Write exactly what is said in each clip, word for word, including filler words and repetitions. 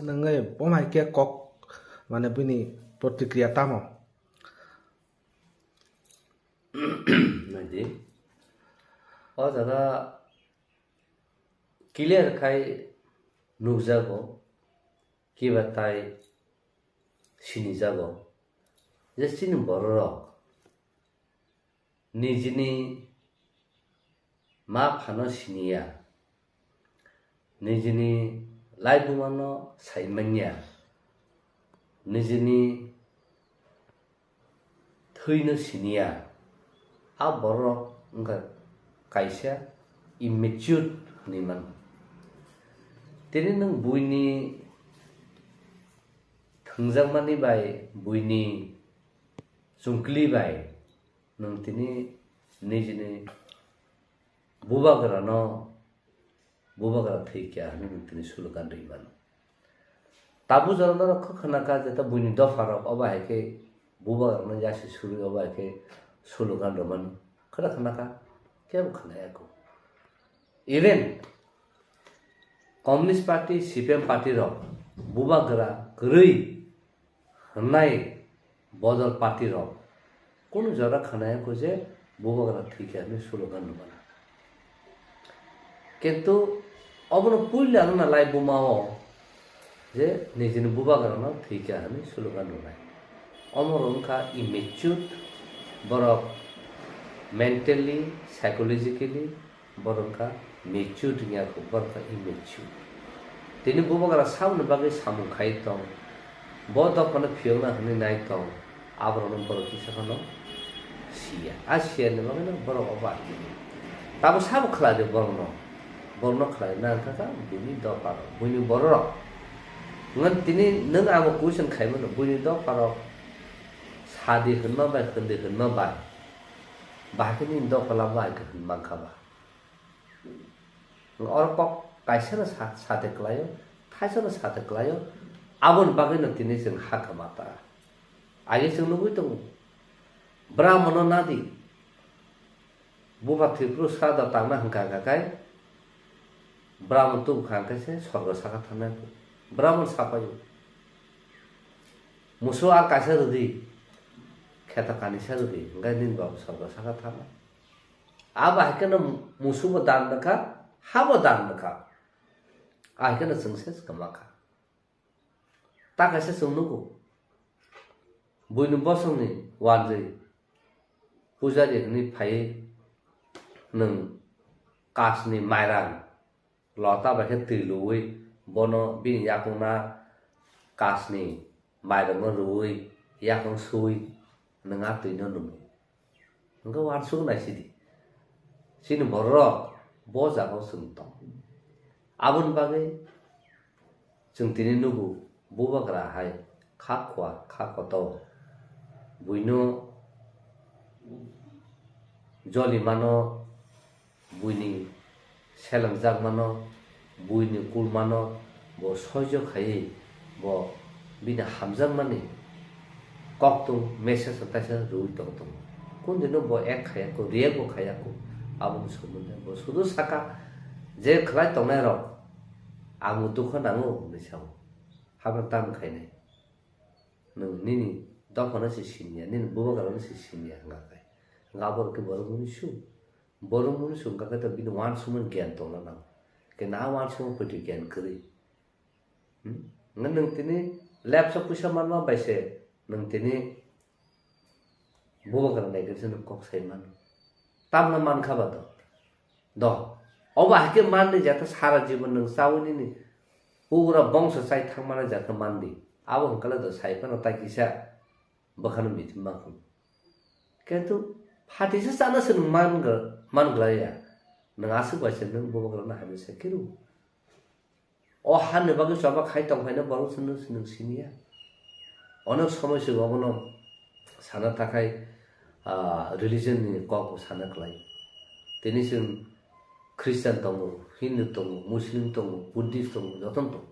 Nangwi bomai khe kok, mane bini protikriya tamo? Naidi. O jaga clear khai nukjago, kiba tai sinijago je chini bororok nijini ma phano siniya, nijini laibumano saimanya, nijini thwino siniya, a borok wngkha kaisa immature hinwi mano. Tini nwng buini thwngjakmani bai, buini chungkli bai nwng tini nijini bubagrano bubagra thwikha hwnwi nwng tini slogan rwi mano. Tabuk jora norok khe khna kha je ta buini dopha rok obo hai khe bubagrano yasi surwi obo hai khe slogan rwmani khna khna kha, kebo khna ya kho. Even Communist Party, C P M party rok bubagra kwrwi hwnwi bodol party rok kunu jora khna ya kho je bubagra thwikha hwnwi slogan rwmani. Kintu obono puila wngna lai buma o je nijini bubagrano thwikha hwnwi slogan rwnai. Omo rwngkha immature borok, mentally, psychologically borok wngkha mature wngya kho, borok wngkha immature. Tini bubagra saboni bagwi samung khai tong, bo dophano phiyokna hwnwi nai tong, aborokno borok kisa phano siya. A siyani bagwino borok obo achini. Tabo sabo khlai de borokno. Borokno khlai na wngkha kha buini dopha rok, buini borok rok. Ngan tini nwng abo question khaimano, buini dopha rok sadi hwnma bai, hwndi hwnma bai. Bahai khe nini dopha lama hai khe hwn mankha ba. Oro kok kaisano sa-, sate kwlaio, thaisano sate kwlaio, aboni bagwino tini chwng ha kha mata. Age chwng nugwi tongo, Brahmano nadi, bupha thwi phuru srado tangna hwnkha hwnkha khai, Brahman tubukha hwnkhe se sorgo saka thangnai. Brahman sapaio, musu a kaisa rwdi, kheta kanisa rwdi, hwnkhe nini baba sorgo saka thangnai. Abo hai kheno musubo dan rwkha, habo dan rwkha. Ahai kheno chwng se kwma kha. Ta kaisa chwng nugo. Buini bosongni wanjwi pujari hwnwi phaiwi nwng kasni mairang lota bai khe twi luwi bono bini yakungna kasni mairangno rwui yakung suwi nwng a twino nungwi. Hwnkhe uansuk nai sidi. Chini bororok bo jagao chwng tong. Aboni bagwi chwng tini nugo bubagra hai kha khua, kha kotor. Buino joli mano, buini selengjakmano, buini kulmano bo soijo khaiwi bo bini hamjakmani koktwng message no taisa rwui tong tongo. Kundino bo act khaiya kho, react bo khaiya kho, aboni somondo bo sudu saka je khlai tongnai rok ang bo dukha nango hwnwi sao. Habra tamo khainai. Nwng nini dophano se siniya, nini bubagrano se siniya hwnka khe. Hwnka aboro khe borok mwnwi su. Borok mwnwi su hwnka khe to bini uansukmani giyan tongna nango. Khe na uansukma phoito giyan kwrwi. Hmm? Hwnka nwng tini lepsa puisa manma bai se nwng tini bubagra nai khe se nwng kok sai mano. Tamno mankha ba do? Do. Obo hai khe mandi jata sara jibon nwng chaui nini pugra bongso chai thangmani jata mandi. Abo hwnkhe do sai phano tai kisa bwkhano mithi mankhu. Kintu phatisa chana se nwng man gra-, man glaiya. Nwng aswk bai se nwng bubagrano hamya se khiru. O hani bagwi choba khai tongphaina borok se nwng, nwng siniya. Onek somoi se obono sana takhai, ah, religion ni kok bo sana klai. Tini chwng Christian tongo, Hindu tongo, Muslim tongo, Buddhist tongo, jotono tongo.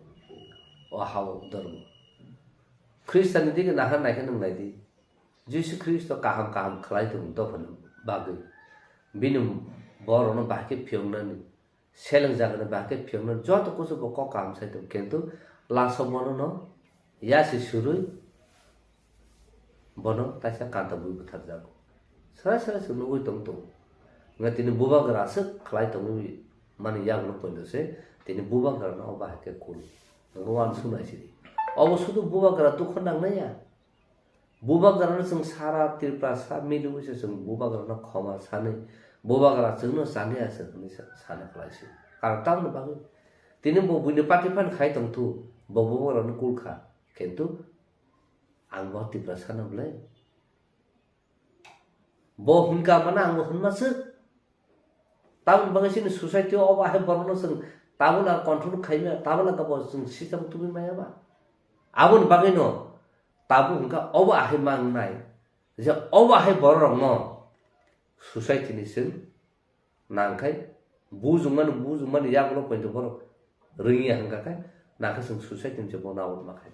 O ha-o dhormo. Christian ni dige naha naikhe nwng naidi. Jisu Khristo kaham kaham khlai tongo dophani bagwi. Bini borokno bahai khe phiyoknani. Seleng jagani bahai khe phiyokno joto kusu bo kok kaham sai tongo, kintu Last o bono no yasi surui bono taisa kanta bui bwtharjago. Srai srai se nugui tong tongo. Nga tini bubagra aswk khlai tongwi mani yagulo poito se tini bubagra no obo hai khe kul. Nga uansuk nai sidi. Obo sudu bubagra dukho nangnai ya. Bubagra no chwng sara Tripura sa miliwi se chwng bubagra no khoma sanwi bubagra chwngno chani aswk hwnwi sa-, sana khlai se. Karon tamoni bagwi tini bo buini party phan khai tong thu bo bubagra no kul kha. Kintu ang bo Tiprasa no bwle. Bo hwnka mano ang bo hwnma swk. Tamoni bagwi chini society o obo ahai borokno chwng tabuk na control khaima, tabuk na bo chwng system tubui maya ba. Aboni bagwi no tabuk hwnka obo ahai mangnai je obo ahai borok rokno society ni chwng nangkhai bujwngmani, bujwngmani yagulo poito borok rwngya hwnka khe nangkhe chwng society ni chwng bono aboni ma khai.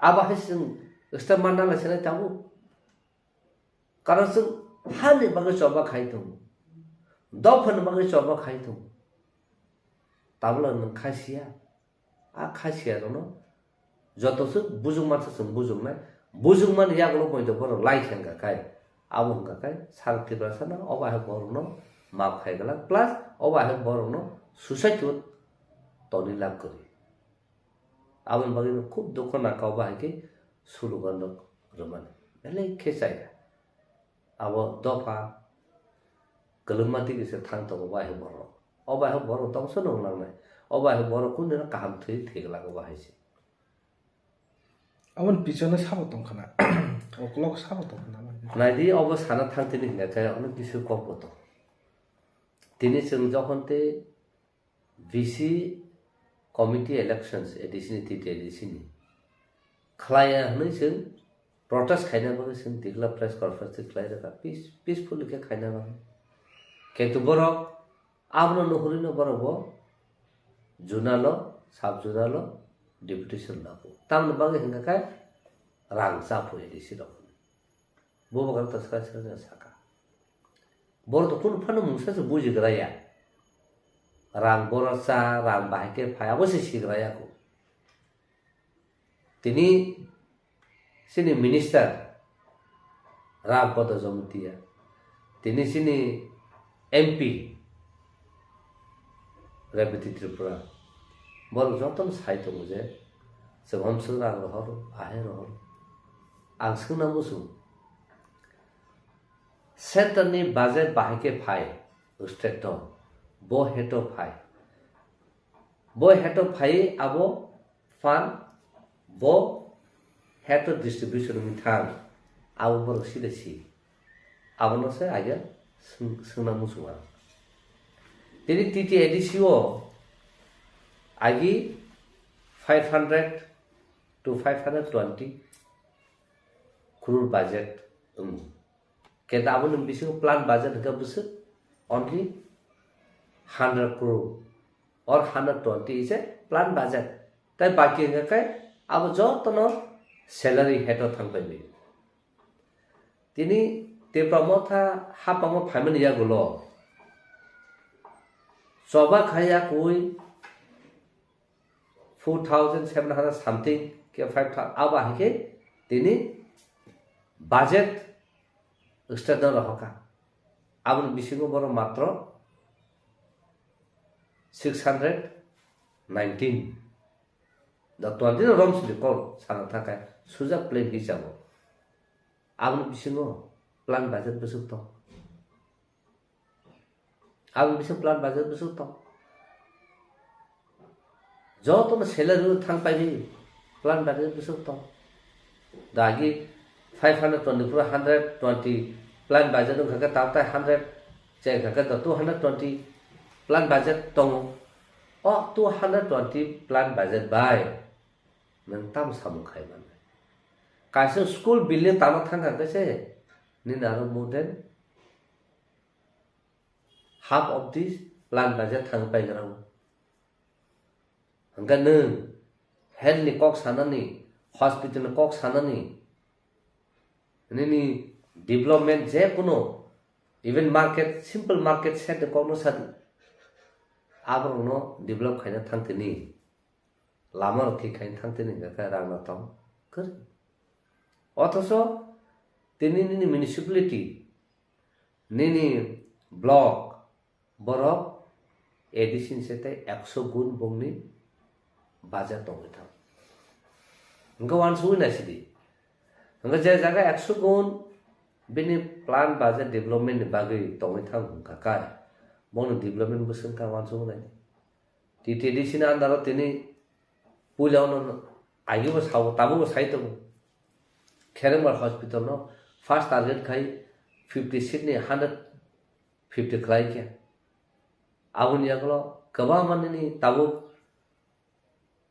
Abo hai chwng step manna lai sanai tabuk. Karon chwng hani bagwi choba khai tongo, dophani bagwi choba khai tongo. Tabukla nwng kha siya, a kha siya rokno joto swk bujwk mansa chwng bujwknai, bujwkmani yagulo poito borok lai khe wngkha khai, abo wngkha khai sal Tiprasa no obo hai borokno map khai glak, plus obo hai borokno suicide o toni lab kwrwi. Aboni bagwi no khub dukho nangkha obo hai khe slogan rok rwmani. Belai khe chaya. Abo dopha kwlwngma twi kisa thang tongo obo hai borok. Obo hai borok tongsa no nangnai. Obo hai borok kunu no kaham thwi thwi glak obo hai se. Aboni pichone sabo tongkhana. Okolog sabo tongkhana. Naidi obo sana thang tini hingka khe ono kisu kok bo tong. Tini chwng jokhon tei V C committee elections A D C ni, T T A D C ni khlaiya hwnwi chwng protest khaina bagwi chwng tikla press conference khlai rwkha, peace-, peacefully khe khaina bagwi. Kintu borok abono nuhurwi no borok bo zonal o, sub zonal o deputation lago. Tamoni bagwi hwnkha khe rang chapu A D C rok. Bo bagwi ta swkang swkang saka. Borok to kunu phano mungsa se bujigra ya. Rang boro cha, rang bahai khe phai, abo se sigra ya kho. Tini chini minister Ram Pada Jamatia, tini chini M P Rebati Tripura, borok jotono sai tongo je chwng omswk rang rohor, ahai rohor. Ang swngna muchung, center ni budget bahai khe phai, state o, bo head o phai. Bo head o phai abo fund, bo head o distribution wngwi thang, abo borok sida si. Abono se agia swng-, swngna muchung ang. Tini T T A D C o agi five hundred to five hundred twenty crore budget wngo. Kenta aboni bisingo plan budget hwnkhe bwswk only hundred crore or hundred twenty is a plan budget. Tai baki hwnkhe khe abo jotono salary head o thang pai bai. Tini Tipra Motha hapangma phaimani yagulo choba khai yakui four thousand seven hundred something khe five thousand abo hai khe tini budget state no rohorkha. Aboni bisingo borok matro six hundred nineteen. Da twenty no rom sili kol sana thakai sujak plain hisabo. Aboni bisingo plan budget bwswk tong. Aboni bisingo plan budget bwswk tong. Jotono salary rw thang paidi plan budget bwswk tong. Dagi five hundred twenty four hundred twenty plan budget wngkha khe tabtai hundred chengkha khe two hundred twenty plan budget tongo. O two hundred twenty plan budget bai nwng tamo samung khai mannai? Kaisa school building tangna thangkha khe se nini aro more than half of this plan budget thang pai gra. Hwnkhe nwng health ni kok sanani, hospital ni kok sanani, nini development je kuno, even market, simple market set ni kokno sa, aborokno develop khaina thang tini. Lama rok thik khai thang tini hingka khe rang no tong kwrwi. Othocho tini nini municipality, nini block, borok A D C ni se tei ekso gun bongni budget tongwi thang. Hingke wansugwi naisidi. Hingke je jaga ekso gun bini plan budget development ni bagwi tongwi thang hingka kai, bongni development bwswk wngkha wansugwi naidi. T T D C ni under o tini puila ono agibo sao, tabukbo sai tongo. Kherengbar hospital no first target khai fifty seat ni hundred fifty khlai khe. Aboni yagulo kwbangma nini tabuk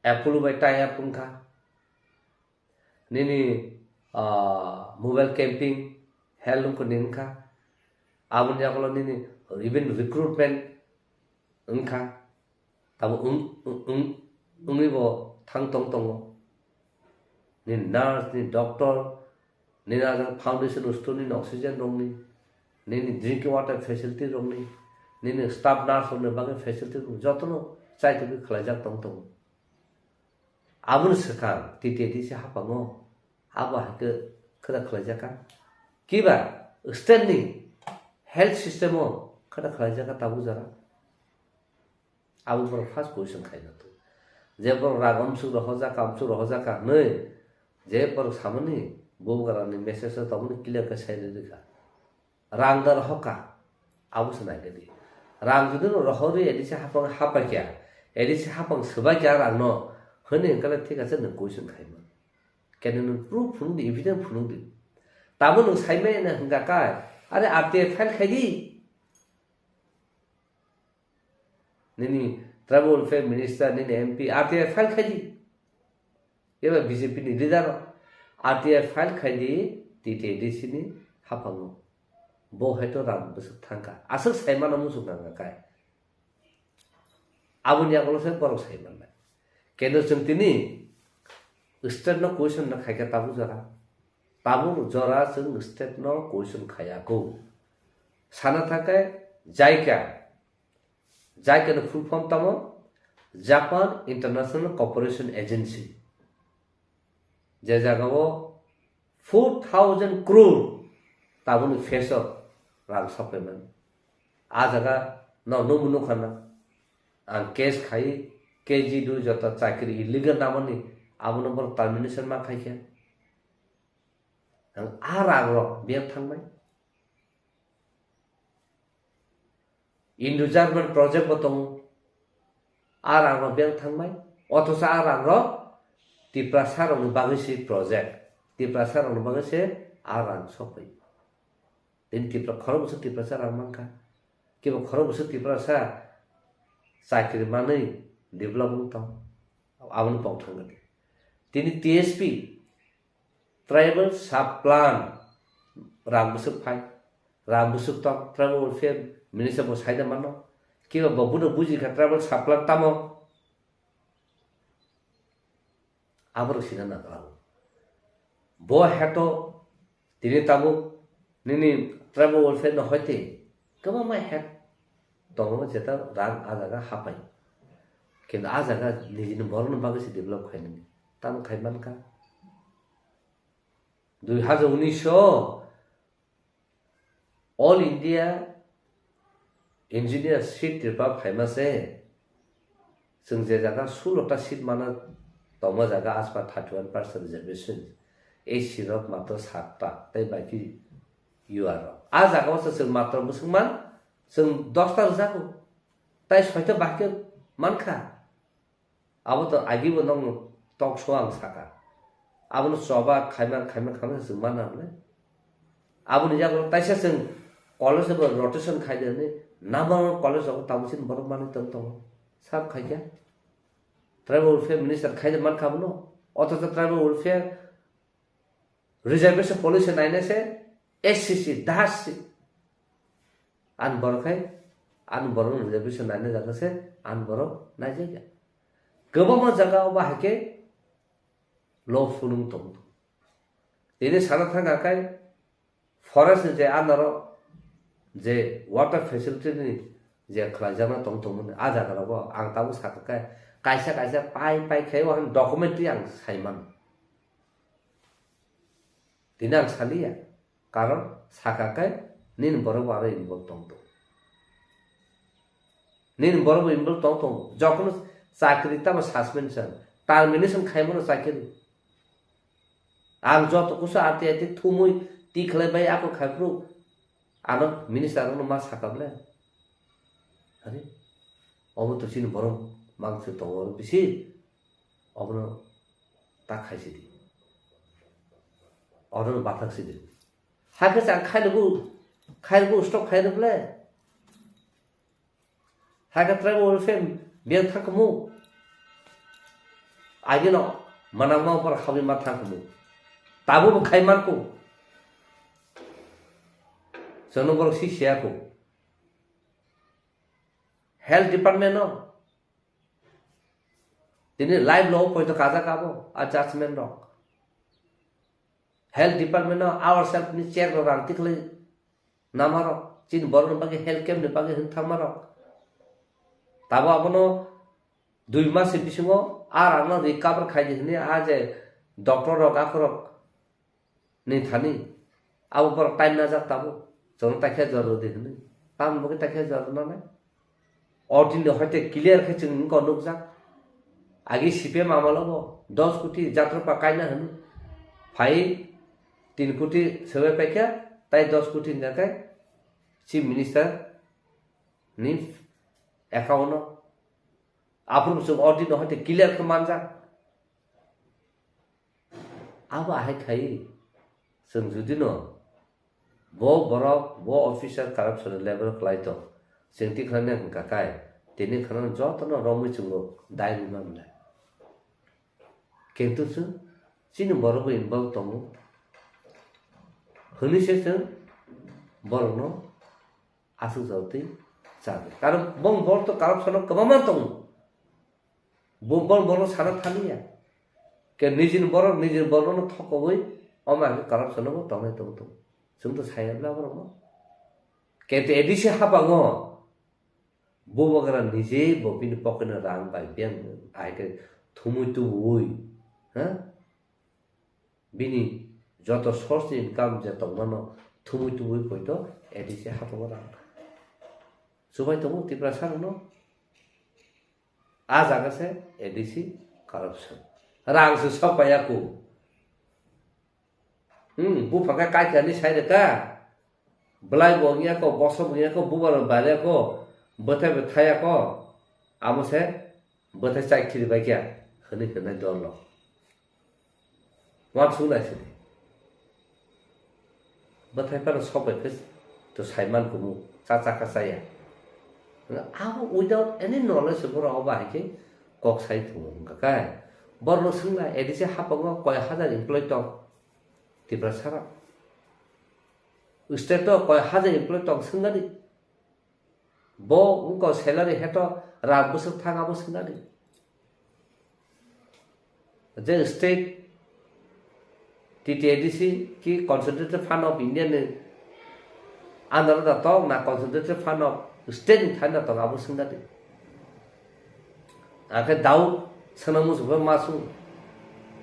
Apollo bai tie up wngkha. Nini, ah, mobile camping, health wngkha nini wngkha. Aboni yagulo nini even recruitment wngkha. Tamo wng-, wng-, wng-, wngwi bo thang tong tongo. Nini nurse, nini doctor, nini ajang foundation ustuni, nini oxygen rokni, nini drinking water facility rokni, nini staff nurse rokni bagwi facility rok jotono chaitugwi khlaijak tong tongo. Aboni swkang T T D C haphango abo hai khe khwda khlaijak kha. Kiba state ni health system o khwda khlaijak kha tabuk jora. Abo borok first question khaina tong. Je borok rang amsuk rohorjak kha, amsuk rohorjak kha hwnwi je borok samani bubagrani message o tongmani clear khe sai rwrwkha. Rang da rohorkha, abo se naikhe di. Rang jodi no rohorwi A D C haphang hapaikha, A D C haphang swbaikha rang no hwnwi hwnkhe thik ase nwng question khaima. Kene nwng proof phunukdi, evidence phunukdi. Tamo nwng saimaya hwnkha kai, are R T I file khaidi. Nini tribal welfare minister, nini M P, R T I file khaidi. Eba B J P ni leader rok R T I file khaidi T T D C ni haphango. Bo hai to rang bwswk thangkha. Aswk saimano muchung nangkha kai. Aboni yagulo se borok sai manai. Kendo chwng tini state no question no khaikha tabuk jora. Tabuk jora chwng state no question khaiya kho. Sana thangkhe JICA. JICA ni full form tamo? Japan International Cooperation Agency. Je jaga o four thousand crore tabukni face o rang sokphaimani. A jaga no nungbo nukha na. Ang case khai, K G do joto chakri illegal namani abono borok termination ma khaikha. Ang a rang rok biyang thangbai. Indo-German project bo tongo. A rang rok biyang thangbai. Othocho a rang rok Tiprasa rokni bagwi se project. Tiprasa rokni bagwi se a rang sokphai. Tini Tipra-, khorok bwswk Tiprasa rang mankha. Kiba khorok bwswk Tiprasa chakri manwi develop wng tong. Aboni pok thangkha. Tini T S P, tribal sub plan rang bwswk phai, rang bwswk tong, tribal welfare minister bo saina mano. Kiba bo bono bujikha tribal sub plan tamo? Aborok sina nangkha. Bo heto tini tabuk nini tribal welfare no hoite kwbangma het tongo, jeta rang a jaga hapai. Kintu a jaga nijini borokni bagwi se develop khainani. Tamo khai mankha. Dui hajar unis o All India Engineer seat Tripura phaima se, chwng je jaga sullo ta seat mana tongma jaga aspa thirty one percent reservation, A C rok matro satta tei baki U R rok. A jaga o se chwng matro bwswk man, chwng dosta rwjago, tai soita baki mankha. Abo to agibo nokno tokso ang saka. Abono choba khaima, khaima, khaima se chwng mana hwnwi. Aboni yago taisa chwng college bo rotation khai de hwnwi, nabang college rogo tabuk chini borok manwi tong tongo. Sab khaikha. Tribal welfare minister khai de mankha bono. Othocho tribal welfare reservation policy nainai se S C C, das se. An borok khai, an borok reservation nainai jaga se, an borok naijakya. Kwbangma jaga o bahai khe law phunung tongo. Tini sana thangkha khai forest ni je anaro je water facility ni je khlaijakna tong tongmani, a jaga rogo ang tabuk sakha khe Kaisa kaisa pai pai khai o ang documentary ang sai mano. Tini ang saliya, karon saka khe nini borok bo aro involve tong tong. Nini borok bo involve tong tong. Jokhon chakri tamo suspension, termination khai mano chakri. Ang joto kusa ati ati thumui tikhlai bai ako khai phuru ano minister ano ma saka ble. Hari, obo to chini borok mangse tongo bisi. Obono ta khai sidi. Obono bathak sidi. Hakhe chang khai lugu, khai lugu stop khai lugu le. Hakhe trai bo film biang thangkumu. Agino manang ma par khawi ma thangkumu. Tabu bo khai manku. Sono borok si siya ku. Health department no. Tini live lo poito kajak abo, a judgment rok. Health department no ourself ni check rok rang tikhlai namarok, chini borok ni bagwi health camp ni bagwi hin thangmarok. Tabo abono dui mas ni bisingo a rang no recover khai di hini a je doctor rok akhorok ni thani abo borok time najak tabo. Chwng takhe jor rwdi hini. Tam bagwi takhe jor rwnanai. Ordinary hoite clear khe chwng wngkha nukjak. Agi C P M amalo bo dos koti jatropa kaina hwnwi phai tin koti sebai paikha, tai dos koti hwnka khe Chief Minister ni account o. Aphuru chwng ordinary hoite clear khe manjak. Abo ahai khai chwng judino bo borok, bo officer corruption level kwlai tong, chwng tikhlai nai hwnkha kai, tini khana jotono romwi chwngno dai rwma mwnai. Kintu chwng chini borok bo involve tongo hwnwi se chwng borokno aswk jagwi twi chadi. Karon bong bor to corruption o kwbangma tongo. Bo bor borok sana thani ya. Ke nijini borok, nijini borokno thokowi omo hai corruption o bo tongnai tongo tongo. Chwng to saya bla borokno. Ke to A D C hapango. Bubagra nije bo bini pocket no rang bai biyang ahai khe thumui tubui, ha? Bini joto source ni income je tongmano thumui tubui poito A D C hapango rang. Chubai tongo Tiprasa rokno. A jaga se A D C corruption. Rang se sok paiya ku. Hmm, buphang khe kaikha ni sai rwkha. Bwlai bo wngya kho, bosok bo wngya kho, bubar bo barya kho, bwthai bo thaya kho. Amo se bwthai chai khiri bai kya hwnwi hwnwi dol rok. Wansuk nai sidi. Bwthai phano sok bai khe to saiman kumu, cha cha kha chaya. Abo without any knowledge borok obo hai khe kok sai tongo wngkha kai. Borokno swngla A D C hapango koi hajar employee tong. Tiprasa rok. State o koi hajar employee tong swngani. Bo wngkha salary heto rang bwswk thang abo swngani. Je state T T A D C ki Concentrated Fund of India ni under da tong na Concentrated Fund of state ni thani da tong abo swngani. Akhe Daud swnam musugo masu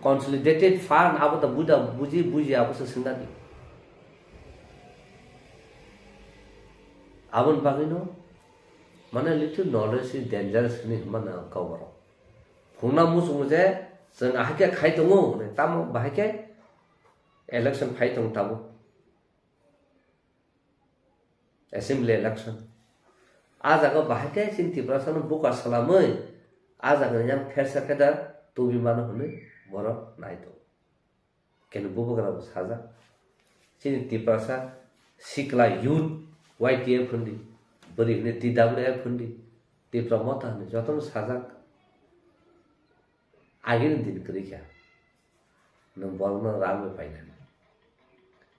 consolidated fund abo da buda buji buji abo se swngani. Aboni bagwino mane little knowledge is dangerous hinwi hwnmano ang kok borok. Phungna muchungo je chwng ahai khe khai tongo hwnwi tamo bahai khe election phai tongo tabuk. Assembly election. A jaga bahai khe chini Tiprasano buka salamwi a jagani yang phersa khe da tubi mano hwnwi borok nai tongo. Keno bubagra bo sajak. Chini Tiprasa sikla youth Y T F hwndi, bwrwi hwndi T W F hwndi, Tipra Motha hwndi jotono sajak. Agini din kwrwi kha. Nwng borokno rang bai painani.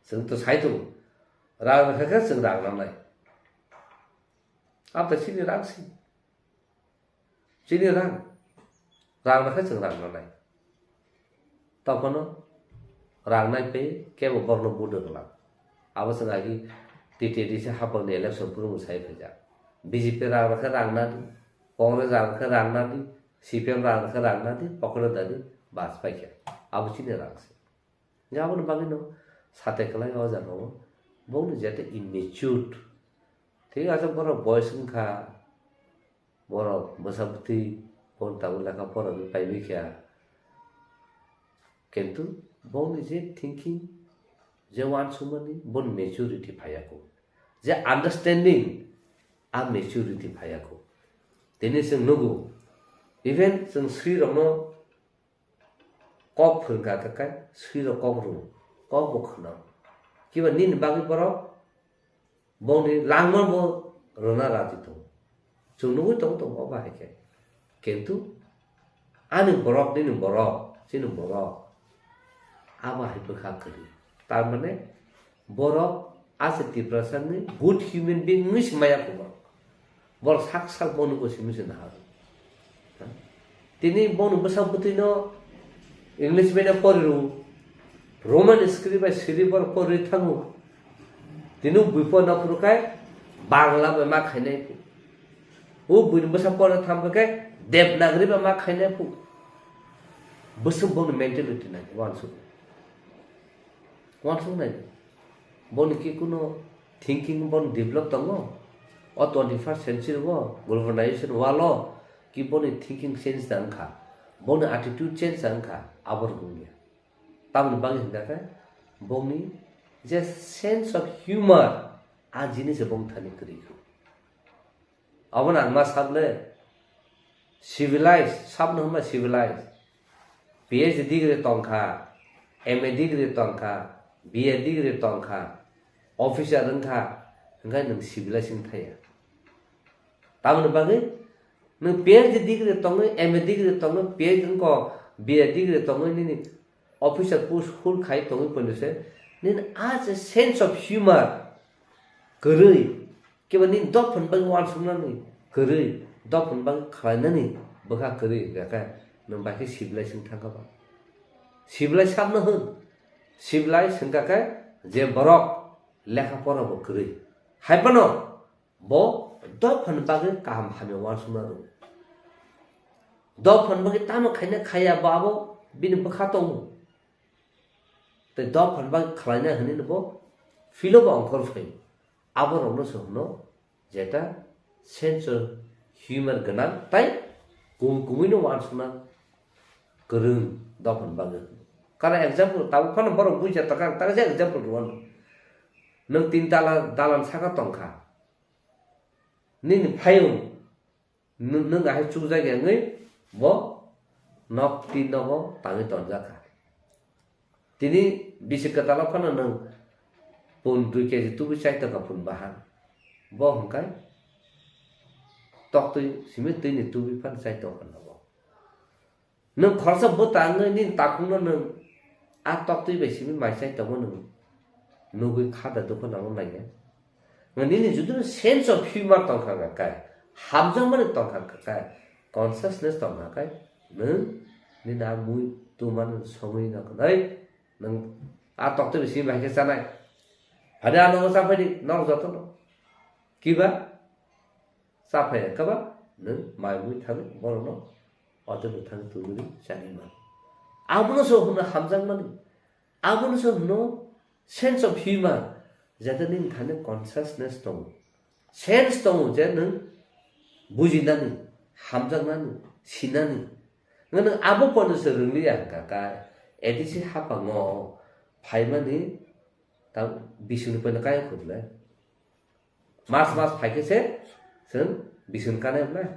Chwng to sai tongo. Rang rwkha khe chwng rang nanai. Abo to chini rang si. Chini rang, rang rwkhe chwng rang nanai. Tokhono rang nai phe kebo borokno vote rwklang. Abo chwng agi T T A D C hapangni election phuru mwsai phaijak. B J P rang rwkhe rang nadi, Congress rang rwkhe rang nadi, C P M rang khe rang nadi, pocket dadi, bas paikha. Abo chini rang se. Aboni bagwi no sate kwlai o jaga o. Bongni jete immature. Thik ase, borok boys wngkha, borok bwsa bwtwi, boni tabuk lekha pora bai paibikha. Kintu bongni je thinking, je wansukmani, boni maturity phaiyaku. Je understanding, a maturity phaiyaku. Tini chwng nugo, even chwng swi rokno kok phwrwngkha khe kai, swi rok kok rw, kok bo khwna. Kiba nini bagwi borok bongni langma bo rwna raji tongo. Chwng nugwi tongo, tongo obo hai khe. Kintu ani borok, nini borok, chini borok, abo hai bwkha kwrwi. Tar mane borok ase Tiprasani good human being wngwi se maya khe borok. Borok sak sak bono bo simi se nahar. Tini bono bwsa bwtwi no English medium pori rw. Roman script bai siri borok pori thango. Tini bui po no phuru kai Bangla bai ma khainai phu. O bui ni bwsa pori thang khe Devanagari bai ma khainai phu. Bwswk bono mentality nai wansuk. Wansuk nai. Boni ki kuno thinking bon develop tongo? O twenty first century o globalization walo ki boni thinking change da wngkha, boni attitude change da wngkha, abo rwngya. Tamoni bagwi hwnkha khe bongni je sense of humor, a jinis bong thani kwrwi kho. Abono ang ma sable, civilized, sabno hwnba civilized. P H D degree tongkha, M A degree tongkha, B A degree tongkha, officer wngkha, hwnkhe nwng civilized wngthaya. Tamoni bagwi nwng P H D degree tongwi, M A degree tongwi, P H D wngkha, B A degree tongwi nini officer post hold khai tongwi pono se, nini a je sense of humor kwrwi, kiba nini dophani bagwi wansuknani kwrwi, dophani bagwi khlainani bwkha kwrwi hwnkha khe nwng bai khe civilized wng thangkha ba. Civilized sabno hwn, civilized hwnkha khe je borok lekha pora bo kwrwi. Hai phano bo dophani bagwi kaham hamya wansukna rwo. Dophani bagwi tamo khaina khaiya bo abo bini bwkha tongo. Tei dophani bagwi khlaina hwnwi bo filo bo ongkhor phaio. Abo rokno se hwno jeta sense of humor gwnang tei kum kumui no wansukna kwrwng dophani bagwi. Kana example tabuk phano borok buija taka taka je example rwano. Nwng tin tala dalan saka tongkha. Nini phayung nwng, nwng ahai chukjak ya wngwi bo nok tin nogo tangwi tonjak kha. Tini bisi kwtal o phano nwng pun dui keji tubui chai tongkha pun bahan. Bo hwnkhe toktwi simi twini tubui phano chai tongkha nogo. Nwng khoroksa bwtangwi nini takhukno nwng a toktwi bai simi mai chai tongma nwng nugwi kha da dukho nangma naiya. Nwng nini judino sense of humor tongkha kha kai, hamjakmani tongkha kha kai, consciousness tongkha kai, nwng nini a mui tumani songwi no kwnai nwng a toktwi bai simi mai khe chanai. Phani a nogo chaphai di, norok jotono. Kiba? Chaphai kaba nwng mai mui thangwi borokno hotel-o thangwi tubui chani man. Abono se hwnna hamjakmani. Abono se hwno sense of humor, jate nini thani consciousness tongo. Sense tongo je nwng bujinani, hamjaknani, sinani. Nwng abo pono se rwngliya hwnkha khe A D C haphango phaimani ta bisingni pono kaya khurle. Mas mas phaikhe se chwng bising kanai hwnai.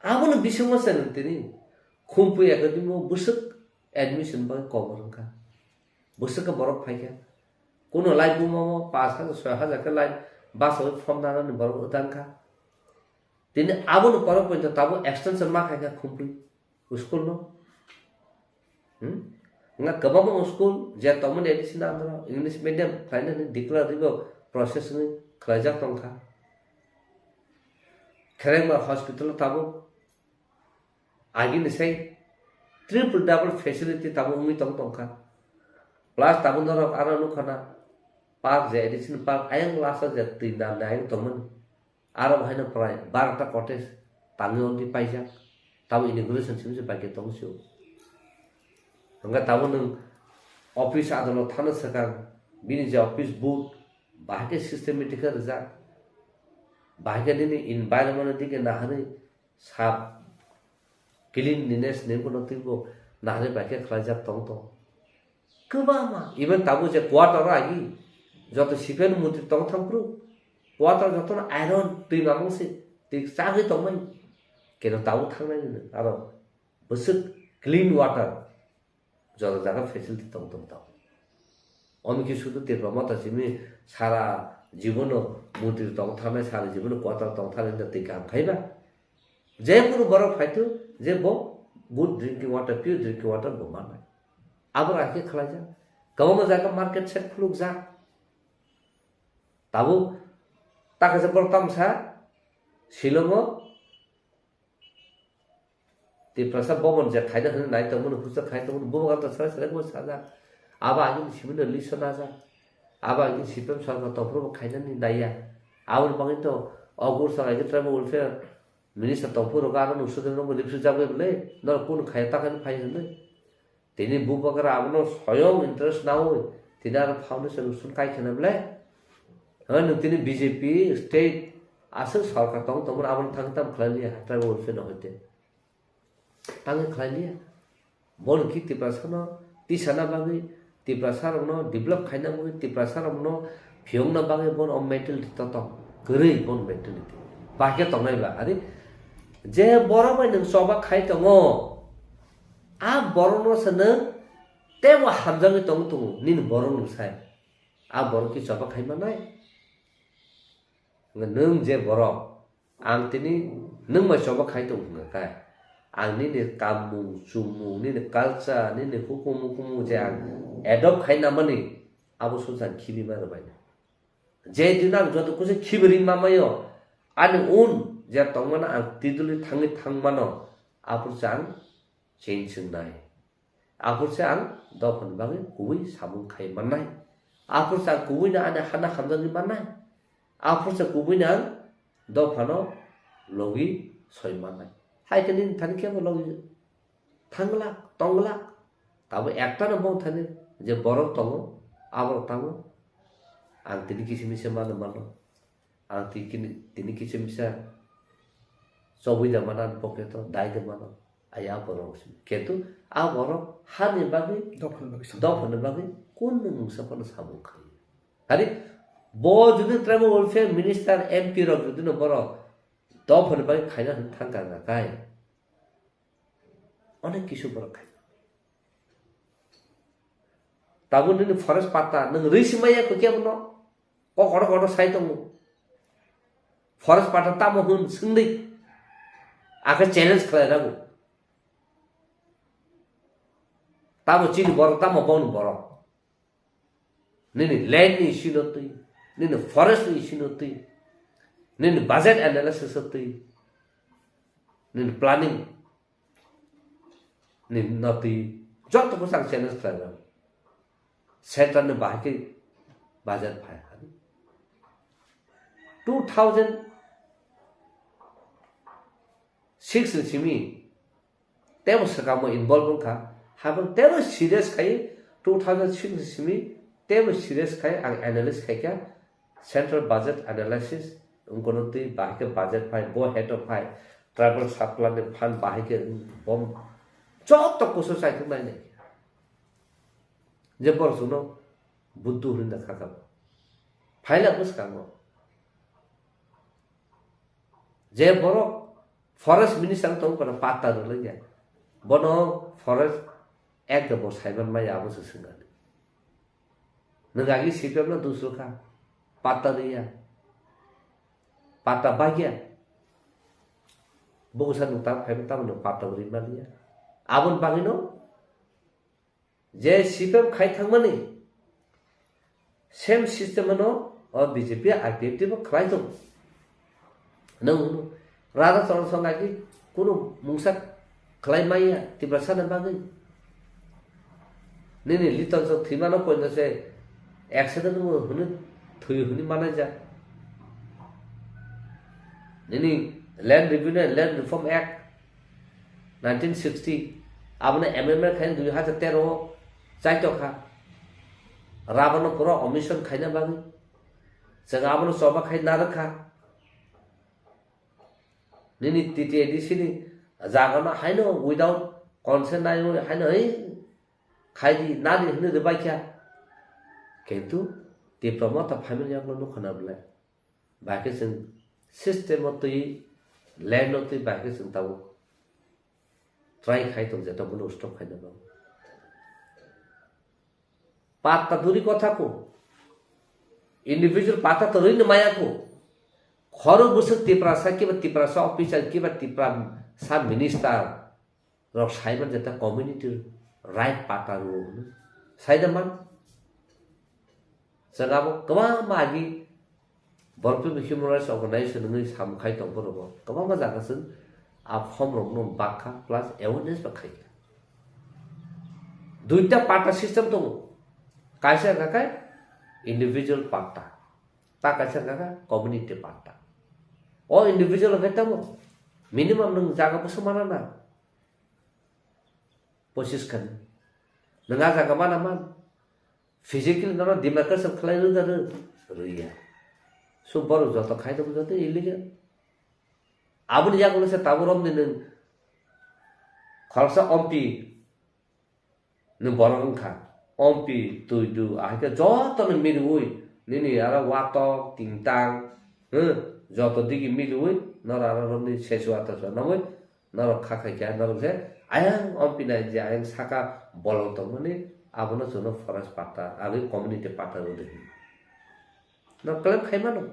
Abono bisingo se nwng tini Khumpui Academy o bwswk admission bai kobor wngkha. Bwswk khe borok phaikha. Kuno lai buma o pash hajar, soi hajar khe lai bus o form nanani borok wngkha. Tini abono borok poito tabuk extension ma khaikha Khumpui. School no. Hmm? Nga kwbangma school je tongmani A D C ni under o English medium khlainani declare ribo process ni khlaijak tongkha. Kherengma hospital o tabuk agini sai triple double facility tabuk wngwi tong tongkha. Plus tabuk norok aro nukha na park je A D C ni park ayang last o je twi nam nai ayang tongmani. Aro bo haino prai barota cottage tangwi already paijak. Tamo inauguration simi se bai khe tong sio. Hwnkhe tamo nwng office adolot thana swkang, bini je office boot, bahai khe systematic khe rijak. Bahai khe nini environment dike naharwi sap cleanliness ni bono twibo naharwi bai khe khlaijak tong tong. Kwbangma, even tabuk je quarter o agi, joto C P M ni mantri tong thang phuru, quarter jotono iron twi mamang se, twi chagwi tongmani. Keno tabuk thangnai nini, aro bwswk clean water, joto jaga facility tong tong tong. Omo khe sudu Tipra Motha simi sara jibono mantri tong thangnai, sara jibono quarter tong thangnai, twi kaham khaiba. Je kunu borok phaitu je bo good drinking water, pure drinking water bo manai. Abo rai khe khlaijak. Kwbangma jaga market shed khulukjak. Tabuk takhaisa borok tamsa Shillong o Tiprasa Bhavan je khaina hwnwi nai tongmani, husa khai tongmani, bubagra to sarai sarai bo sajak. Abo agini simi no list o najak. Abo agini C P M sarkar tongphuru bo khainani naiya. Aboni bagwi to o Gursa Raijyo Tribal Welfare Minister tongphuru rok ano nung sudre no bo lipsuk jagwi bwle, norok kunu khaya ta khe phai hwnwi. Tini bubagra abono soyong interest naui, tini aro foundation sung kai khena bwle. Hwnwi nwng tini B J P state aswk sarkar tong tongmani abono thang tam khlai liya, tribal welfare no hoite. Thang khlai liya. Bono ki Tiprasa no tisana bagwi, Tiprasa rokno develop khaina bagwi, Tiprasa rokno phiyokna bagwi bono o mentality totok kwrwi, bono mentality. Bahai khe tongnai ba, ari je borok bai nwng choba khai tongo, a borokno se nwng teibo hamjagwi tong tongo, nini borok nwng sai. A borok ki choba khai manai? Nwng je borok, ang tini nwng bai choba khai tong hwnka khe, ang nini kammung, chumung, nini culture, nini hukumu, hukumu je ang adopt khai namani, abo sujang khibi ma rwbaino. Je dino ang joto kusu khibi ring ma mayo, ani un je tongmano ang tiduli thangwi thangmano, aphuru se ang change wngnai. Aphuru se ang dophani bagwi kubui samung khai mannai. Aphuru se ang kubuino ani hana hamjagwi mannai. Aphuru se kubuino ang dophano logi soi mannai. Hai khe nini thani kebo logi thanglak, tonglak. Tabo ektano bong thani je borok tongo, aborok tamo ang tini kisa misa mano mano. Ang tini, tini kisa misa chobwi da mano, ani pocket o dai da mano. Aya borok simi. Kintu a borok hani bagwi, dophani bagwi samung. Dophani bagwi kunu mungsa phano samung khai. Hari bo jodi tribal welfare minister, M P rok jodi no borok dophani bagwi khaina hwn thang kha kai. Onek kisu borok khai. Tabuk nini forest patta nwng rwi si maya kho kebo no. Kok kotor kotor sai tongo. Forest patta tamo hwn swngdi. Akhe challenge khlai rago. Tamo chini borok tamo boni borok. Nini land ni issue no twi, nini forest ni issue no twi, nini budget analysis o twi, nini planning ni no twi, joto bwsang challenge khlai rw. Central ni bahai khe budget phai. Two thousand six ni simi tebo swkangbo involve wngkha, habang tebo serious khai two thousand six ni simi tebo serious khai ang analysis khaikha, central budget analysis wngkono twi bahai khe budget phai, bo head of phai, tribal circular ni fund bahai khe bom joto kusu saithok nai nai je borok chwngno buddu hwnwi da kha kha phaila bwskango. Je borok forest minister tong kono patta rwlaiya. Bono forest act bo saiman maya abo se swngani. Nwng agi C P M no dusro kha. Patta rwya. Patta bagya. Bogosa nwng ta phaiba tamo nwng patta rwi maliya. Aboni bagwino je C P M khai thangmani same system no o B J P I P F T bo khlai tongo. Nwng Radha Charan Singh agi kunu mungsa khlai maya Tiprasa ni bagwi. Nini Liton Song thwimano koino se accident bo hwnwi thwi hwnwi manai jak. Nini Land Revenue and Land Reform Act Nineteen sixty, abono M M A khai dui hajar tero o chaito kha. Rabano pura omission khaina bagwi. Chwng abono choba khai narwk kha. Nini T T A D C ni jagano haino without consent nai haino hai khai di nadi hwnwi rwbai kha. Kintu Tipra Motha phaimani yakno nukha na bwle. Bahai khe chwng system o twi, land o twi bahai khe chwng tabuk try khai tong je, tabuk no stop khaina bagwi. Patta duri kotha ko. Individual patta to rwino maya ko. Khoro bwswk Tiprasa kiba Tiprasa officer kiba Tiprasa minister rok saiman jeta community right patta rw hwnwi. Saida man? Chwng abo kwbangma agi Borok Human Rights Organization wngwi samung khai tong borok bo. Kwbangma jaga chwng a form rokno bakha plus awareness ba khaikha. Duita patta system tongo. Kaisa hwnkha khe individual patta. Ta kaisa hwnkha khe community patta. O individual hwnkhe tamo minimum nwng jaga bwswk mana na. Pochis khan. Nwng a jaga mana man. Physically nono demarcation khlai rwda rw-, rwya. So borok joto khai tongo joto illegal. Aboni yagulo se tabuk romni nwng khoroksa ompi nwng borok wngkha. Ompi, tuidu, ahai khe jotono mirwi nini aro watok, tingtang, hmm, joto digi mirwi noro aro romni sesu ataswa nangwi norok kha khai khe norok je ayang ompi nai je ayang saka bolong tongmani abono chwngno forest patta agwi community patta rwdi hwnwi. No claim khai mano.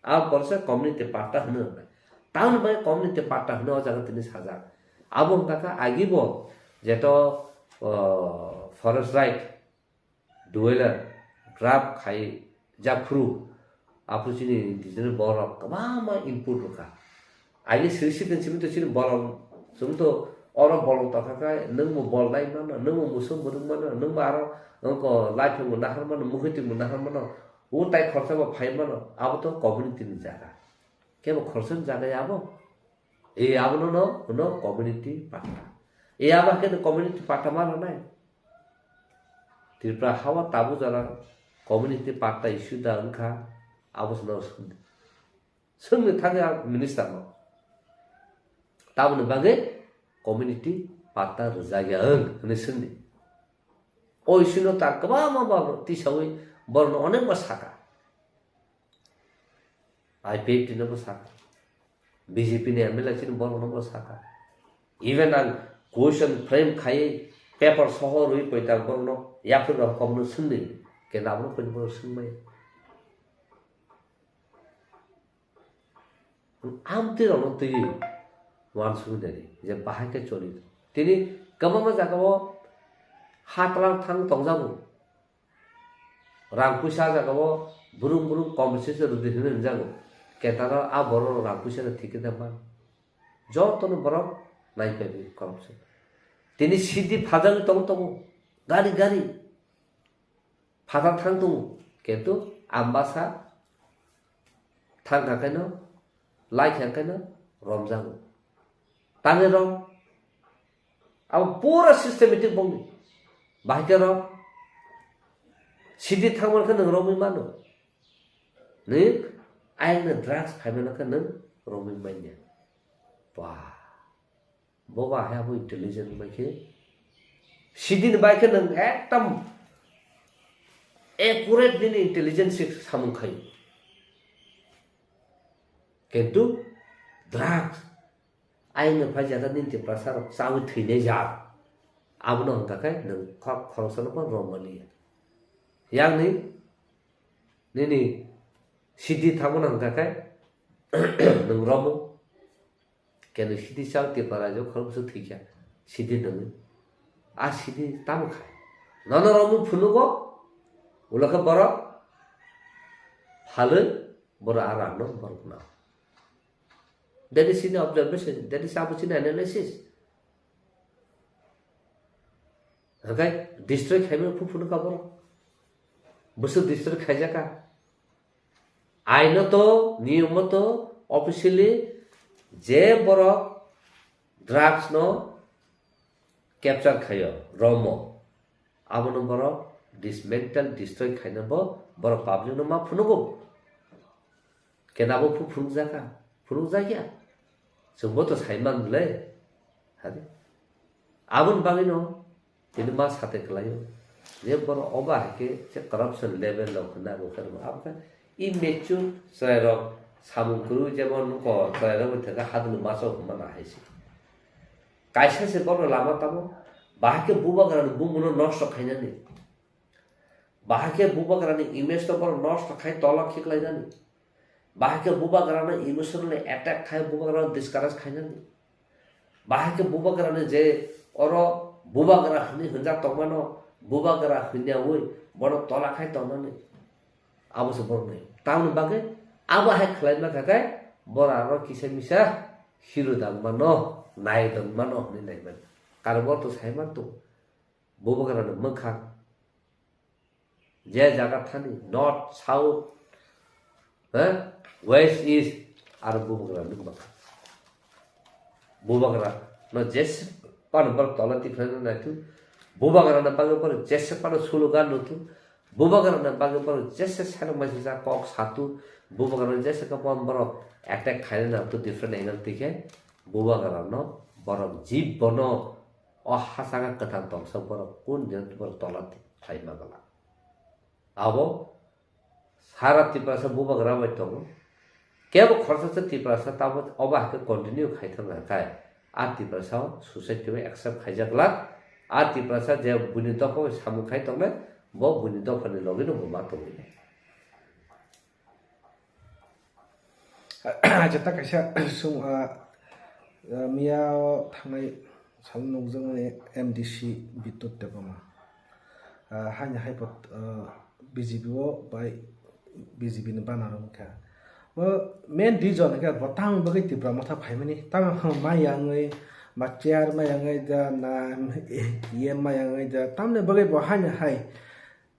A borsa community patta hwnwi rwnai. Tamoni bagwi community patta hwnwi o jaga tini sajak. Abo wngkha kha agibo jeto, o, forest right dwelling draft khai japhuru aphuru chini indigenous borok kwbangma input rwkha. Aini siri siri simi to chini bolong, chwng to oro bolong tongkha khe, nwng bo bol nai mano, nwng bo musu mwrwk mano, nwng bo aro wngko laithang bo nahar mano, mukhwtwi bo nahar mano, o tai khoroksa bo phai mano, abo to community ni jaga. Kebo khoroksa ni jaga ya abo? E abono no, no community patta. E abo khe no community patta ma rwnai. Tripura hawa tabu jora community patta issue da wngkha, abo se no swngni thangwi ang minister no. Tamoni bagwi community patta rwjakya wng hwnwi swngdi. O issue no ta kwbangma ba tisawi borokno onekma saka. I P F T no bo saka. B J P ni M L A chini borokno bo saka. Even ang question frame khai paper soho rwi poita borokno yaphru rok komno swngdi. Kenda abono poito borok swngmaya. Amtwi rokno twi uansuknani je bahai khe choli. Tini kwbangma jagao hatlang thang tongjago. Rang puisa jagao brum brum compensation rwdi hwnwi hwnjago. Ketaro a borok rang puisa no thik khe da man. Jotono borok naiphaiwi corruption. Tini sidi phajagwi tong tongo. Gari gari. Phatar thang tongo, kintu Ambasa thang kha khaino, lai kha khaino romjago. Tangwi rom, abo pura systematic bongni. Bahai khe rom, sidi thangmani khe nwng romwi mano. Nwng ayangni drugs phaimano khe nwng romwi manya. Ba. Bo ba hai abo intelligent bai khe. Sidini bai khe nwng ekdam accurate nini intelligence se samung khai. Kintu drugs, aino phai jata nini Tiprasa rok chawi thwinai jat. Abono hwnkha khe nwng kok khoroksa no phan romani ya. Yang ni nini sidi thangmano hwnkha khe nwng romo. Keno sidi chao Tripura rajyo khoroksa thwikha, sidi nangwi. A sidi tamo khai. Nono romwi phunugo, ulo khe borok phalwi, borok a rangno borok nao. That is in observation, that is abo chini analysis. Hakai destroy khaimano phu phunukha borok. Bwswk destroy khaijakha. Ainoto, niyomoto, officially je borok drugs no capture khaio, romo. Abono borok dismantle, destroy khaina bo borok public no ma phunugo. Kena bo phu phunukjakha, phunukjakya. Chwngbo to saiman le. Hari. Aboni bagwino tini ma sate kwlaio. Je borok oba hai khe je corruption level rok hwnna rwkha rwma. Abokhe immature chwrairok samung kwrwi jemon nuko chwrairok bai thwkha hadwlwi masa hwnma na hai se. Kaisa se bono lama tamo, bahai khe bubagrani bumungno nosto khainani. Bahai khe bubagrani image no bono nosto khai tola khiklainani. Bahai khe bubagrano emotionally attack khai bubagrano discourage khainani. Bahai khe bubagrani je oro bubagra hwnwi hwnjak tongmano, bubagra hwnyaui bono tola khai tongnani. Abo se borokni. Tamoni bagwi abo hai khlaima kha khe borok aro kisa misa hero dangmano, nai dangmano hwnwi naimani. Karon bo to saiman tongo. Bubagrani mwkhang. Je jaga thani, north, south, eh, west, east, aro bubagrani mwkhang. Bubagra no jese pano borok tola tikhlaina naitu. Bubagra no bagwi borok jese pano slogan nutu. Bubagra no bagwi borok jese salo maisijak kok satu. Bubagra no jese khe pon borok attack khaina naitu different angle tike. Bubagra no borok jib bono o hasanga kwthang tongsa borok kun din borok tola khlaima bwla. Abo sara Tiprasa bubagra bai tongo. Kebo khorsa se Tiprasa tamo obo hai khe continue khai thang kha khai. A Tiprasa o society o accept khaijak glak. A Tiprasa je buini dopha bai samung khai tongnai, bo buini dopha ni logi no bo ma tongwi nai. Acha ta kaisa sung, ah, ah, miya o thangnai sal nukjakmani M D C Bidyut Debbarma. Ah, haini hai pot, ah, B J P o bai B J P ni banner wngkha. Bo main reason hwnkhe bo tamo bagwi Tipra Motha phaimani, tamo maya wngwi, ba chair maya wngwi da, na E M maya wngwi da, tamni bagwi bo haini hai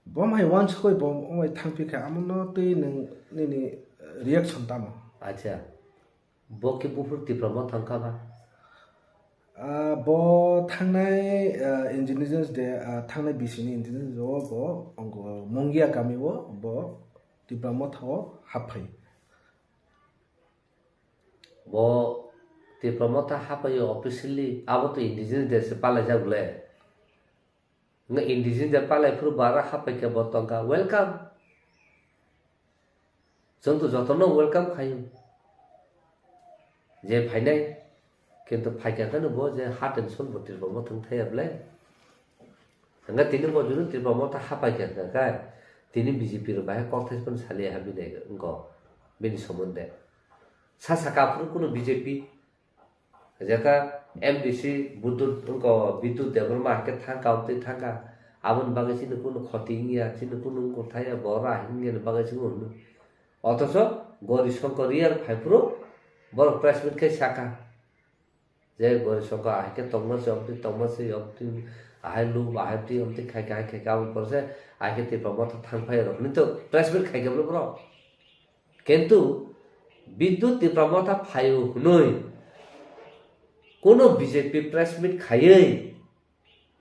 Bo mai wansukwi bo wngwi thangphi kha, amo no twi nwng nini reaction tamo? Acha, bo khe buphuru Tipra Motha wngkha ba? Ah, bo thangnai, ah, Indigenous Day, ah, thangnai bisini Indigenous Day o bo ongo Mungia kami o bo Tipra Motha o happhai. Bo Tipra Motha happhai o officially, abo to Indigenous Day se palai jak le. Nga indigenous de palai phuru bara hapai khe bo tongkha, welcome. Chwng to jotono welcome khayo. Je phainai, kintu phaikha kheno bo je heart and soul bo Tipra Motha wng thaya bwle. Hwnga tini bo junu Tipra Motha hapai kha kha, tini B J P rok bahai kokthai phano saliya ha bini wngkho, bini somonde. Sa saka aphuru kuno B J P Jaka M D C Buddhu wngkha, Bidut Debbarma hai khe thangkha, obtwi thangkha. Aboni bagwi chini kunu khoti wngya, chini kunu wngkha thaya, bo ra hinwi bagwi chini hwnwi. Othocho Gauri Shankar Reang phaiphuru borok press meet khe sakha. Je Gauri Shankar ahai khe tongma se, obtwi tongma se, obtwi ahai lu, ahai twi, obtwi khai khe, hai khai khe, aboni pore se ahai khe Tipra Motha thang phai rok hinwi to press meet khai khe borok. Kintu Bidut Tipra Motha phaio hwnwi kuno B J P press meet khaiwi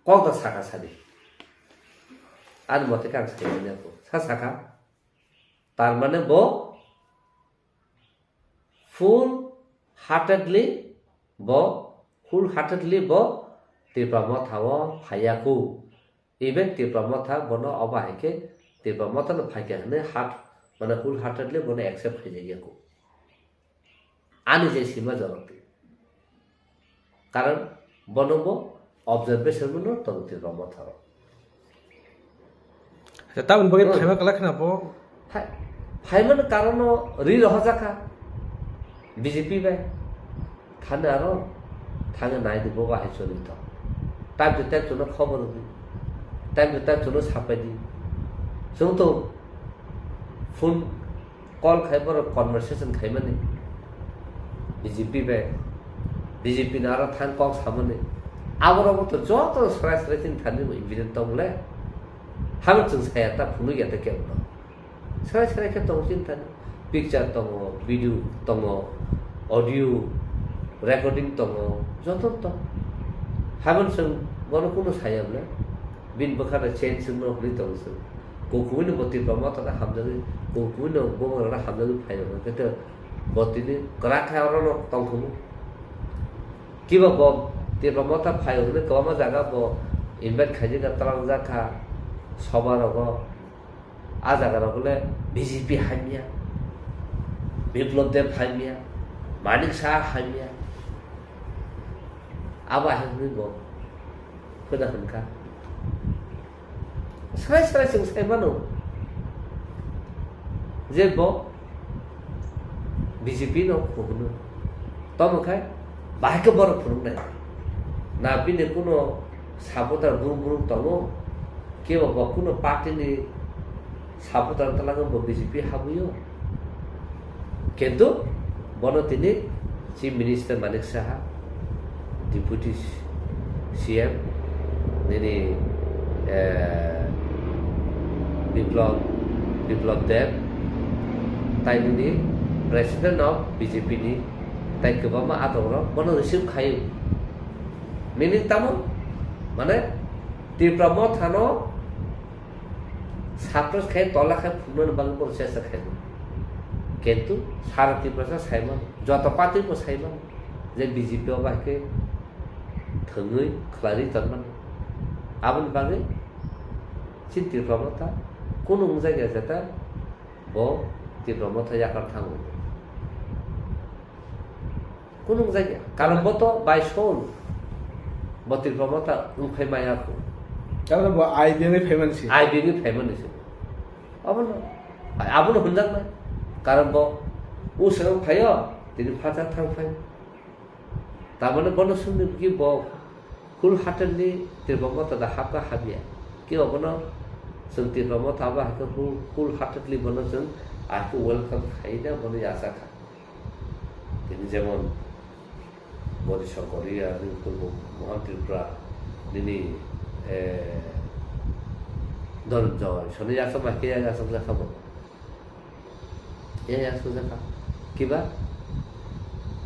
kok da saka sadi. Ani mote khe ang sai manya kho. Sa saka. Tar mane bo full heartedly bo, full heartedly bo Tipra Motha o phaiya kho. Even Tipra Motha bono obo hai khe Tipra Motha no phaikha hwnwi heart, mane wholeheartedly bono accept khaijak ya kho. Ani je sima jorok twi. Karon bono bo observation bono tongo Tipra Motha o. Acha, tamoni bagwi Hmm. phaima kwlai khna bo. Phai-, phaimani karono ri rohorjakha B J P bai. Thani aro thangwi nai di bo bahai choli tong. Time to time chwngno khobor rwdi. Time to time chwngno sapai di. Chwng to phone call khai borok conversation khaimani B J P bai. B J P no aro thang kok samani. Aborok to joto srai srai chini thani bo evident tong le. Habo chwng saya ta phunuk ya ta kebo no. Srai srai khe tongo chini thani. Picture tongo, video tongo, audio recording tongo, joto tongo. Habon chwng Bono kunu saya bwle. Bini bwkha no change wngno hwnwi tongo chwng. Kukuino bo Tipra Motha no hamjagwi, kukuino bo rok no hamjagwi phai rok no. Khe bo tini kwrak khe oro no tongthokgo. Kiba bo Tipra Motha phai hwnwi kwbangma jaga bo invite khaijak kha, twlangjak kha, soba rogo. A jaga rok le B J P hamya, Biplab Deb hamya, Manik Saha hamya. Abo hai hwnwi bo khwna hwn kha. Srai srai chwng sai mano je bo B J P no kuhno. Tamo khai bahai khe borok phunuknai. Na bini kuno supporter burung burung tongo. Kebo bo kuno party ni supporter talangwi bo B J P habwi o. Kintu bono tini Chief Minister Manik Saha, Deputy C M, nini, eh, Biplab, Biplab Deb, tai nini President of B J P ni, tai kwbangma atok rok bono receive khai. Meaning tamo, mane Tipra Motha no suppress khai, tola khai phunuknani bagwi bono chesta khaio. Kintu sara Tiprasa saimano, joto party bo saimano je B J P o bai khe thwngwi khwlaiwi tonmano. Aboni bagwi chini Tipra Motha kunu wngjakya jeta bo Tipra Motha yakar thango. Kunu wngjakya. Karon bo to by soul. Bo Tipra Motha wngphai maya kho. Karon bo I B wngwi phaimani se. I B wngwi phaimani se. Abono, abono hwnjaknai. Karon bo usero phaio, tini phatar thang phai. Tamani bono swngni bwkhe bo wholeheartedly Tipra Motha da hapkha hapya. Kebo bono chwng Tipra Motha abo hai khe whole, wholeheartedly bono chwng ahai khe welcome khaina bono yachakha. Tini jemon Gauri Shankar Riya, nini purbo Mohan Tripura, nini, eh, Dhananjay, soni yachak bai khe yachak jakha bo. Ya yachak jakha. Kiba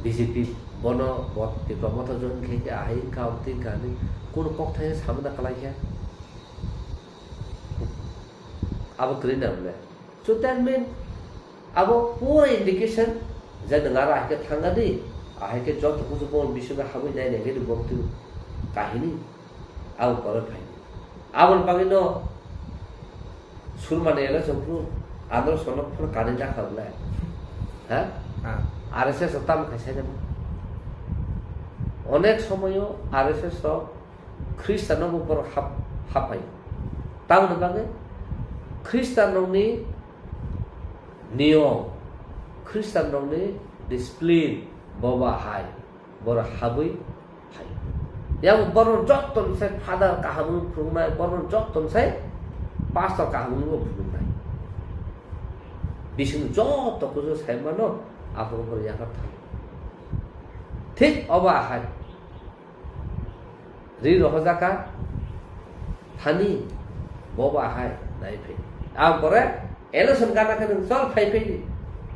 B J P bono bo Tipra Motha join khai khe ahai wngkha, amtwi wngkha hinwi kunu kokthai samana kwlai khe. Abo kwrwi na bwle. So that mean abo pura indication je nwng aro ahikhe thangani, ahikhe joto kuchuk bokol bisingo habwi nai nai khe bo twi kahini abo koroi phai. Aboni bagwi no Surmani election phuru andro sono phano kanwi nakha bwle. Ha? Ah. R S S o tamo khai sai namo. Onek somoyo R S S rok Khristanrokbo borok hap-, hapai. Tamoni bagwi Khristanrokni niyom, Khristanrokni discipline boba hai borok habwi hai. Yang borok jottoni sai father kaham wngwi phunuknai, borok jottoni sai pastor kaham wngwi phunuknai. Bisingni jotto kusu sai mano, aphuru borok yakar thang. Thik obo ahai. Ri rohorjak kha thani, bo ba hai nai phai. Ang pore election gana khe nwng chol phai phai di.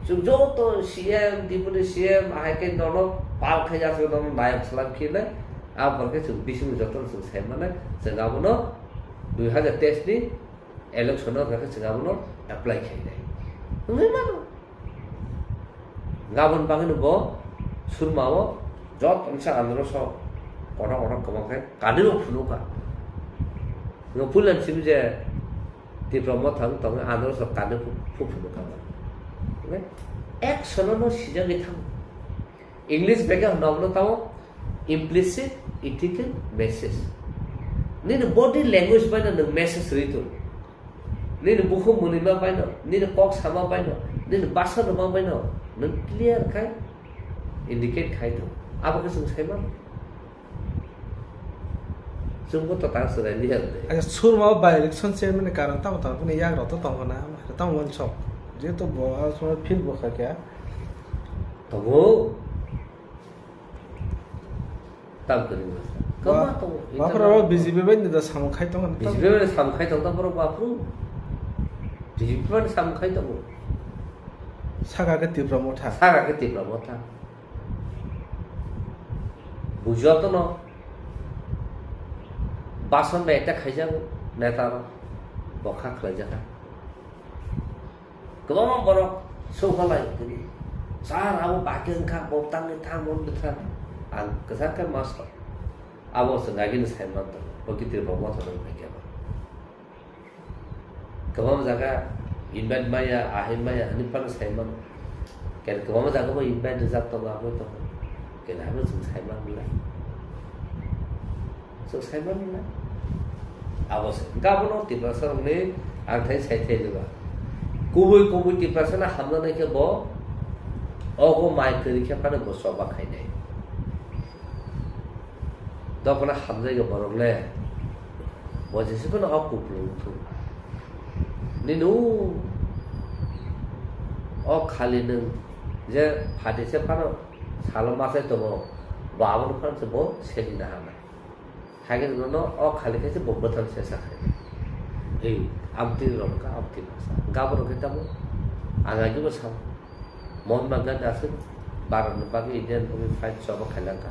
Chwng joto C M, Deputy C M ahai khe nono pal khai ya, chwng nono nayok salam khe nai. Ang pore khe chwng bising joto chwng sai mane, chwng abono dui hajar teis ni election o khe chwng abono apply khai nai. Wngwi mano. Gabon bagwino bo Surma o joto misa andro so kotor kotor kwbang khe kanwi bo phunukha. Nwng puilan simi je Tipra Motha wng tongwi andro so kanwi phu-, phu phunukha. Action no sijagwi thang. English bag no tamo implicit ethical message. Nini body language bai no nwng message rwi tongo. Nini bukhuk mwnwima baino, nini kok sama baino, nini basa rwma baino nwng clear khai indicate khai tong. Abo khe chwng sai mano. Chwngbo to ta chwrai liya de. Acha, Surma o by election chairman ni karon tamo tamo bini yagra to tongo na, tamo uansuk. Jehetu bo a somoy field bo kha khe. Tongo. Tam kwrwi masa. Kwbangma tongo. Baphuru B J P bai da samung khai tongo. B J P bai samung khai tongo, borok baphuru. B J P bai samung khai tongo. Saka khe Tipra Motha. Saka khe Tipra Motha. Bujo tono. Bason bai attack khaijago neta rok, bo kha khlaijakha. Kwbangma borok songkha lai tini. Sir, abo bahai khe wngkha, bo tangwi thang, bo wngwi thang. Ang kwchar khe ma sa. Abo chwng agini sai man tongo. Bo khe Tripura Motha rok bai khe ba. Kwbangma jaga invite maya, ahai maya, hwnwi phano sai mano. Kene kwbangma jaga bo invite rijak tongo, abo tongo. Kene abo chwng sai man lai. Chwng sai man lai. Abo se. Hwnkhe abono Tiprasa rokni ang thai sai thai liba. Kubui kubui Tiprasa no hamjaknai khe bo, ogo mai kwrwi khe phano bo choba khainai. Dophano hamjai khe borok le. Bo jese phano o kupulung wngthung. Nini o, o khali nwng je phati se phano salo masai tongo, bo abono phano se bo seli na hana. Hai khe nono o khali khe se bo bwthang se sa khai. Ei, amtwi rok ka amtwi masa. Gaboro khe tamo ang agi bo sao. Mahatma Gandhi aswk Bharat ni bagwi, India ni bagwi fight choba khailangkha.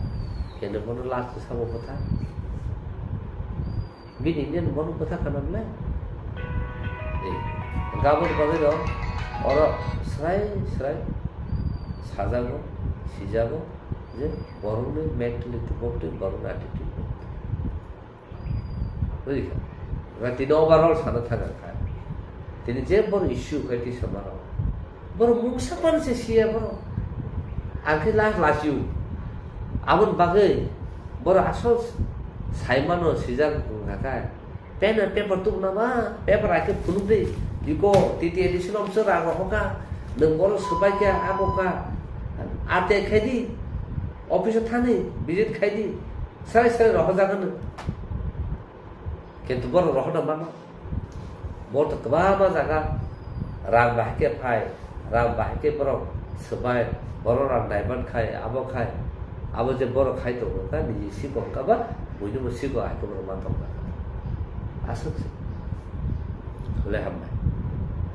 Kene bono last sabo bwtha. Bini India ni bono bwtha khana le. Ei, gaboni bagwi no oro srai srai sajago, sijago je borokni mentality bok twi borokni attitude bok twi. Buji kha? Ba tini overall sana thang kha. Tini je boro issue khai twi sama rok. Boro mungsa pan se siya boro. Ang khe last last you. Abon bagwi boro asol saimano sijak wngkha kha. Pen and paper tuk nama, paper ai khe phunuk de. Iko T T A D C no mse rang rok hoka. Nwng boro swbai khe ako ka. Ate khai di. Office thani visit khai di. Sarai sarai rohorjak hwno. Kintu borok rohorna mano. Borok to kwbangma jaga rang bahai khe phai, rang bahai khe borok swbai, borok rang divert khai, abo khai, abo je borok khai tongo, ta niji siko wngkha ba buini bo siko hai khe borok man tongkha. Aswk se. Hole hambai.